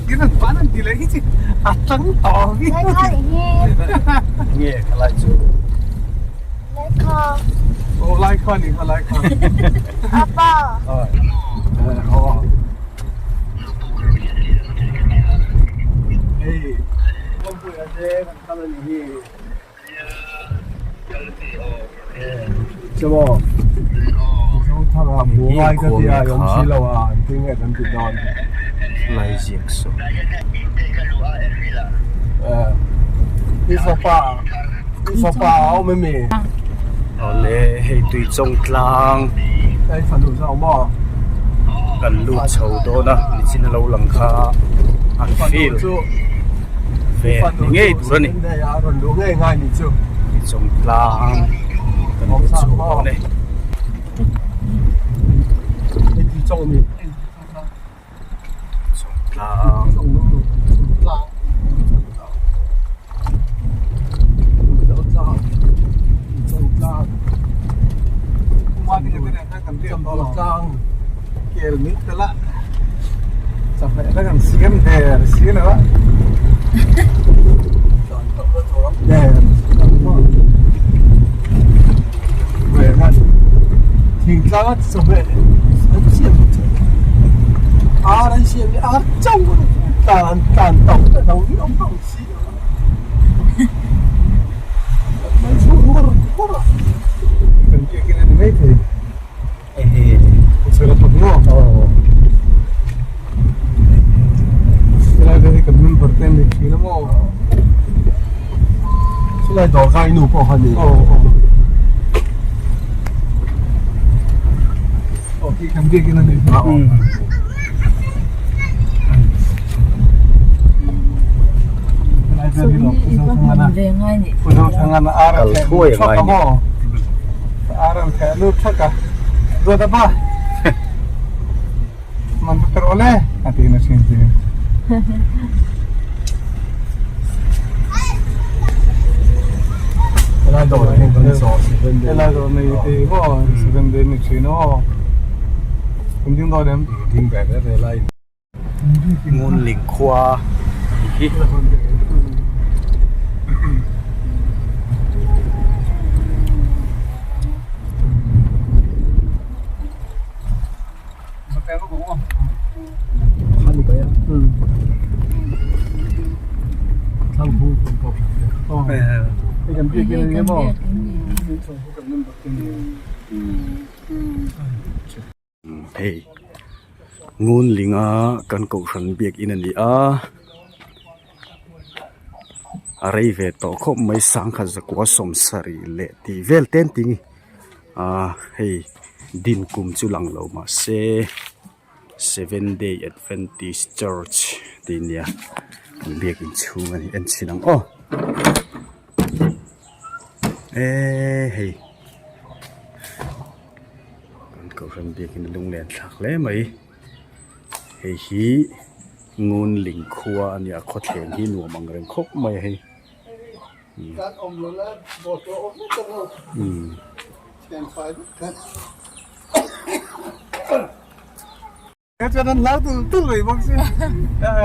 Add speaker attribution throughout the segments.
Speaker 1: Kiran pan an ti leh hi chi a tang tawh viau a ni.
Speaker 2: Nge ka lai chu.
Speaker 3: Laikha.
Speaker 1: Oh laikha ni kha laikha.
Speaker 3: Apa.
Speaker 1: Oh. Hei. Kampui a te kan kal a ni hi.
Speaker 2: Awle hei Tuichawng tlang kan lut chho dawn a nichin a lo lang kha an field. ve ni ngei tur a ni tichawng tlang kan lut chho dawn e. Chawng tlang
Speaker 1: Chawhmeh te kan siam der si lo a thingtlang a chawhmeh an siam ar an siam hi ar chauh tlan an tlan tauh te lo hi awm lo si kan biakin a ni maithei. Chulai dawr kha i nu pawh kha a ni.
Speaker 2: Kal thuai a ngai ni. Ngunling khua a nih hi. Hei ngun linga kan kohhran biakin a ni a a rei ve tawh khawp mai sangkhat zakua sawm sarih leh tih vel te an ti a ni ah hei din kum chu lang lo mahse seven day adventist church tih a nia kan biakin chhung a ni en chhin ang aw eee hei. Kan kohhran biakin a lunglen thlak hle mai hei hi ngunling khua a nia khawthleng hi nuam ang reng khawp mai a hei umm.
Speaker 1: Chuan an hlau tul tul mai bawk sia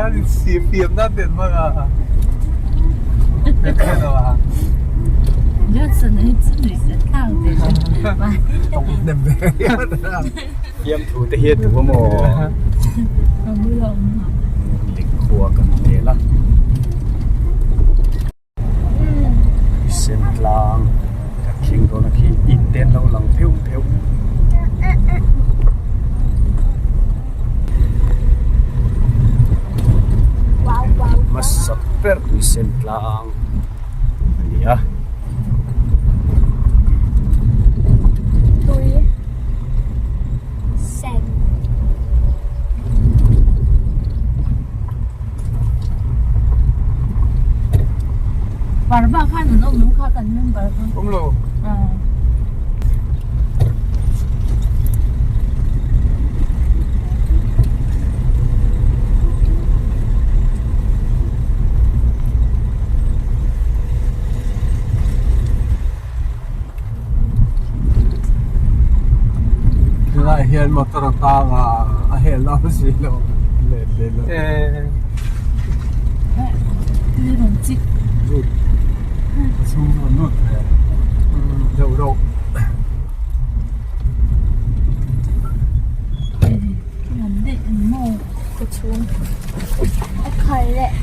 Speaker 1: an insiam fiam nan te an hmang a
Speaker 2: Fiamthu te hi a duh a maw Lengkhua kan vel a. Sen tlang ka thleng dawn a khi in te an lo lang pheuh pheuh. Hmasa ber tui sen tlang a ni a.
Speaker 4: Parva khan an awm lo kha kan member kha.
Speaker 1: Awm lo. Tunah hian motor a tang a, a hel na si lo. Let let lo.
Speaker 4: chik.
Speaker 1: Lut. A chhung chu kan lut ve deuh reuh.
Speaker 3: Ka chhung a khai leh.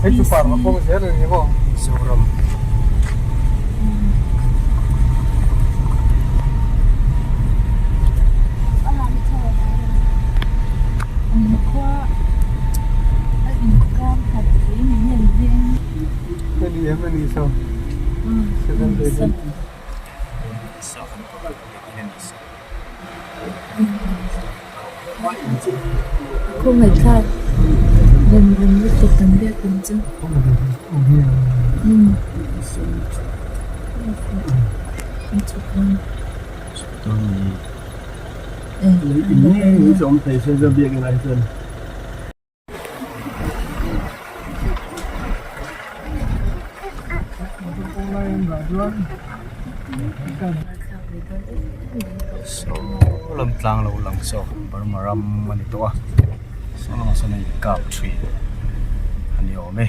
Speaker 1: Hei chu parva kawng zel a ni maw?
Speaker 2: Mizoram.
Speaker 4: Khawngaihthlak rem rem lutuk kan biak ang chu.
Speaker 2: Saw lam tlang lo lang saw Burma ram a ni tawh a saw lamah sawn a inkap thin a ni awm e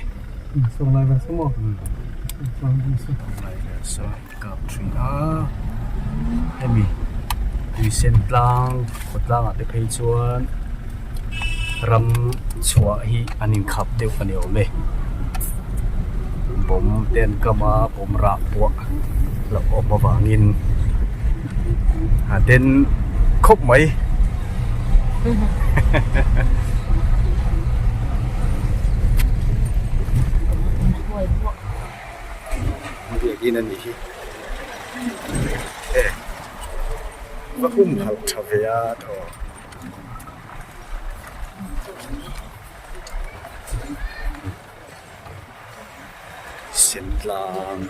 Speaker 2: saw inkap thin a hemi tuisen tlang khaw tlangah te phei chuan ram chhuah hi an inkhap deuh a ni awm e bawm te an kam a bawm rah puah lo awm avangin a den khawp mai. Biakin a nih hi e va humhalh tha ve a thaw. Sen tlang.